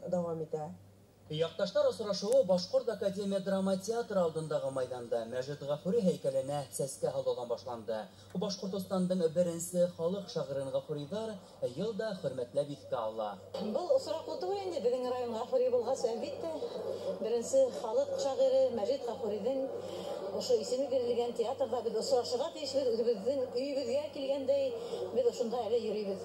Дәвам итә. Якташлар осрашуы Башкорт академия драма театры алдындагы майданда Мәҗит Гафури һәйкәленә сәскә һалудан башланды. Башкортостандың беренче халык шагыйрен Гафурийлар ел да хөрмәтләп искә ала. Был осраҡлы түгел инде, беҙҙең район Ғафури булғас, әлбиттә, беренсе халыҡ шағиры Мәжит Ғафуриҙың ошо исеме бирелгән театрҙа беҙ осрашырға тейешбеҙ, үҙебеҙҙең өйөбөҙгә килгәндәй, беҙ ошонда әле йөрөйбөҙ.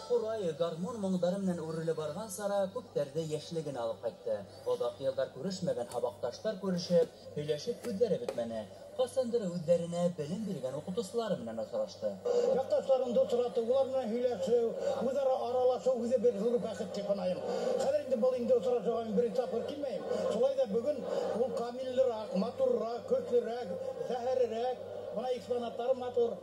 Ҡурай гармун моңдары менән үрелеп барған сара күптәрҙе йәшлеген алып ҡайтты. Оҙаҡ йылдар күрешмәгән һабаҡташтар күрешеп, һөйләшеп күҙҙәре бөтмәне. Ҡасандыр үҙҙәренә белем биргән уҡытыусылары менән осрашты. Яҡташтарымды осратыу, улар менән һөйләшеү, үҙ-ара аралашыу үҙе бер ҙур бәхет тип һанайым. Хәҙер инде был инде осрашыуға мин беренсе тапҡыр килмәйем. Шулай ҙа бөгөн ул камилерәк, матурыраҡ, көслөрәк, зәһәрерәк, бына экспонаттары матур.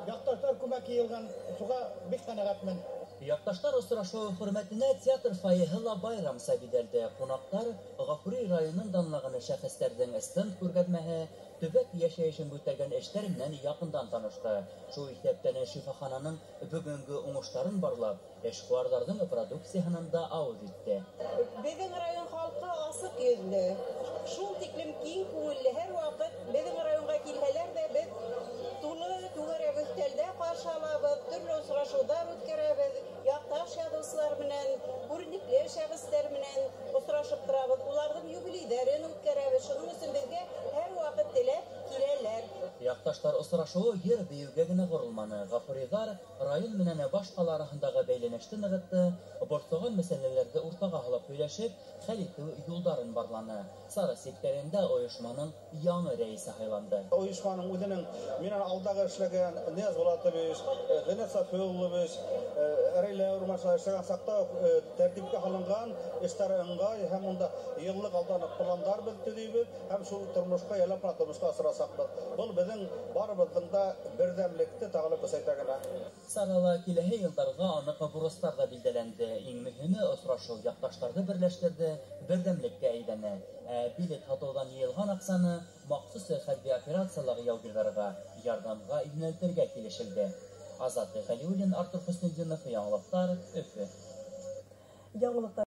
Яҡташтар күмәк йыйылған, шуға бик ҡәнәғәтмен. Яҡташтар осрашыуы хөрмәтенә театр фойеһы ла байрамса биҙәлде. Ҡунаҡтар Ғафури районын данлаған шәхестәрҙең стенд күргәҙмәһе, төбәк йәшәйешен күтәргән эштәр менән яҡындан танышты. Шул иҫәптән шифахананың бөгөнгө уңыштарын барлап, эшҡыуарҙарҙың продукцияһынан да ауыҙ итте. Беҙҙең район халҡы асыҡ йөҙлө, шул тиклем киң күңелле. Һәр ваҡыт беҙҙең районға килһәләр ҙә, беҙ тулы түңәрәк өҫтәлдә ҡаршы алабыҙ, төрлө осрашыуҙар үткәрәбеҙ, яҡташ яҙыусылар менән, күренекле шәхестәр менән осрашып торабыҙ, уларҙың юбилейҙәрен үткәрәбеҙ. Шуның өсөн беҙгә һәр ваҡыт теләп киләләр. Яҡташтар осрашыуы йыр бейеүгә генә ҡоролманы. Ғафуриҙар район менән баш ҡала араһындағы бәйләнеште нығытты, борсоған мәсьәләләрҙе уртаға һалып һөйләшеп, хәл итеү юлдарын барланы. Сара сиктәрендә ойошманың яңы рәйесе һайланды. Ойошманың үҙенең минән алдағы эшләгән Нияз Булатович, Ғинәт Сафиуллович, Рәйлә Урманшина эшләгән саҡта уҡ тәртипкә һалынған эштәр ыңғай һәм унда йыллыҡ алдан уҡ пландар беҙ төҙөйбөҙ һәм шул тормошҡа ялап ҡына тормошҡа асырасаҡбыҙ. Был беҙҙең барыбыҙҙың да берҙәмлекте тағы ла көсәйтә генә. Сарала киләһе йылдарға аныҡ бурыстар ҙа билдәләнде. Иң мөһиме осрашыу яҡташтарҙы берләштерҙе, берҙәмлеккә әйләнә. Ә билет һатыуҙан йыйылған аҡсаны махсус хәрби операциялағы яугирҙарға ярҙамға йүнәлтергә килешелде. Азат Хәлиуллин, Артур Хөснетдинов, Яңылыҡтар, Өфө. Яңылыҡтар.